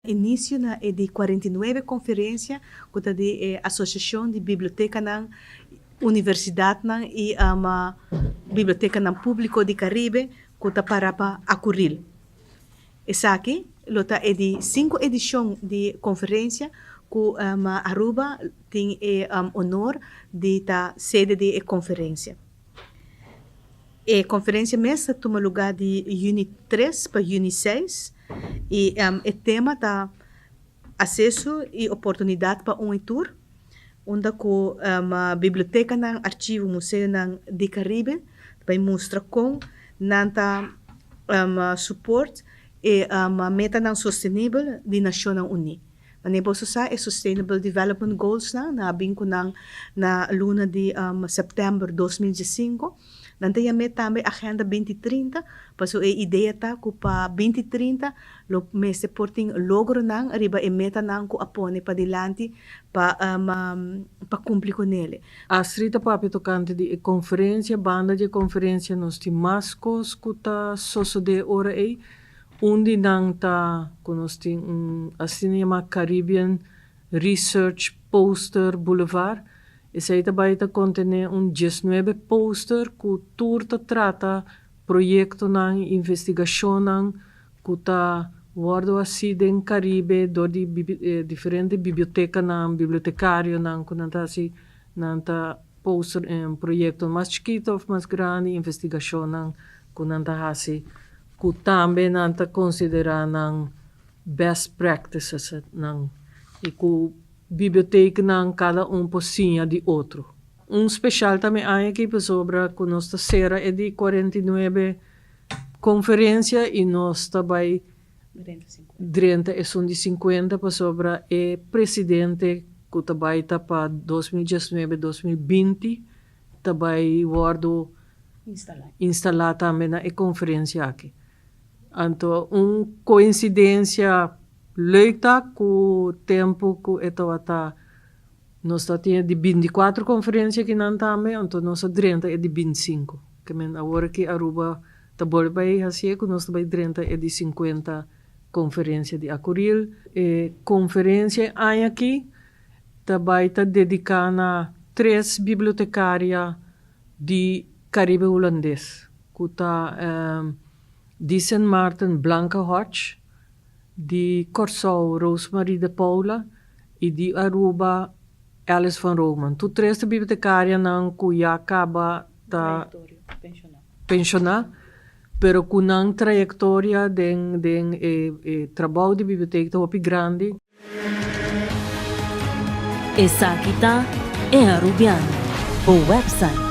Inicio na e di 49 conferencia cu ta di e Asociacion di Bibliotecanan, Universidadnan y Bibliotecanan Publico di Caribe cu ta para pa Acuril. Esaki lo ta e di cinco edicion di conferencia cu Aruba tin e honor di ta sede di e conferencia. E conferencia mes ta tuma luga di juni 3 pa juni 6 y e tema ta Aceso y oportunidad pa un y tur, unda cu bibliotecanan, archivo, museonan di Caribe ta bay mustra con nan ta support e metanan sostenibel di Nacionnan Uni. Manera boso sa e Sustainable Development Goals nan, nan a bin cu nan na luna di september 2015. Nan ta yam'é tambe Agenda 2030, pasobra e idea ta ku pa 2030 lo mester por tin logronan riba e metanan ku a pone padilanti pa pa kumpli ku nele. Astrid ta papia tokante di e konferensia, banda di e konferensia nos tin mas kos ku ta sosodé ora ei. Un di nan ta ku nos tin un asina yamá Caribbean Research Poster Boulevard. Esei ta bai ta kontené un 19 poster ku tur ta trata proyektonan i investigashonnan ku ta wòrdu hasí den Karibe dor di diferente bibliotekanan, bibliotekarionan ku nan ta hasi nan ta poster proyekto mas chikitu òf mas grandi, investigashonnan ku nan ta hasi ku tambe nan ta konsiderá nan best practices nan i ku biblioteknan kada un por siña di otro. Un speshal tambe aña aki pasobra ku nos ta sera e di 49 konferensia i nos ta bai drenta esun di 50 pasobra e presidente ku ta bai ta pa 2019, 2020 ta bai wòrdu instalá tambe na e konferensia aki. Anto un koinsidensia leuk ta ku tempu ku e tabata nos tabatin e di 24 konferensia kinan tambe, anto nos a drenta e di 25. Ke men awor aki Aruba ta bolbe bai hasié ku nos ta bai drenta e di 50 konferensia di Acuril. E konferensia e aña aki ta bai ta dediká na tres bibliotekaria di Karibe Hulandes ku ta di Sint Maarten Blanca Hodge, di Kòrsou Rosemarie de Paula i di Aruba Alice van Roomen. Tur tres ta bibliotekarianan ku ya kaba ta penshoná, pero ku nan trayektoria den den e trabou di bibliotek ta hopi grandi. Esaki ta E Arubiano, bo website.